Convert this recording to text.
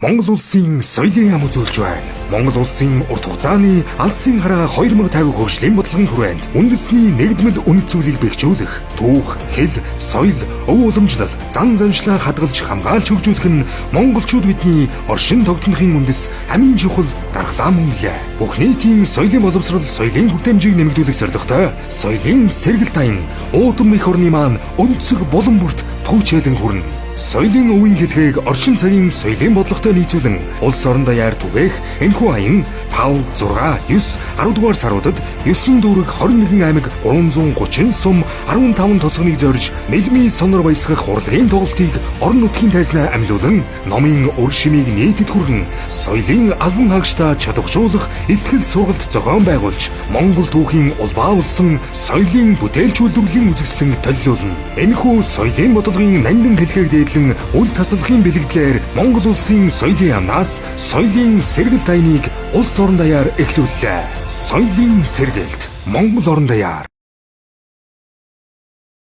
Монгол улсын соёлын яам үзүүлж байна. Монгол улсын урт хугацааны алсын хараа 2050 хөгжлийн бодлогын хүрээнд үндэсний нэгдмэл үнэт зүйлийг бэхжүүлэх, түүх, хэл, соёл, өв уламжлал, зан заншлаа хадгалж хамгаалж хөгжүүлэх нь монголчууд бидний оршин тогтнохын үндэс амин чухал дархлаа мөн лээ. Бүх нийтийн соёлын боловсрол, соёлын хүртээмжийг нэмэгдүүлэх зорилготой соёлын сэргэлт аян уудам эх орны маань өнцөг булан бүрт түүчээлэн хүрнэ. Соёлын өвийн хэлхээг орчин цагийн соёлын бодлоготой нийцүүлэн улс орон даяар түгээх энэхүү аян 5, 6, 9, 10 дугаар саруудад 9 дүүрэг 21 аймаг 330 сум 15 тосгоныг зорж мэлмий сонор баясгах урлагийн тоглолтыг орон нутгийн тайзнаа амилуулан номын ур шимийг нийтэд хүргэн соёлын албан хаагчдаа чадваржуулах ихтгэл сургалт зохион байгуулж Монгол түүхийн улбаа болсон соёлын бүтээлч үйлдвэрлэлийн үзэсгэлэн төллүүлнэ. Энэхүү соёлын бодлогын нандин хэлхээг дээдлэн үл тасалхын бэлэгдлээр Монгол улсын соёлын яамнаас соёлын сэргэлт аяныг улс орон даяар эхлүүллээ. Соёлын сэргэлт Монгол орон даяар.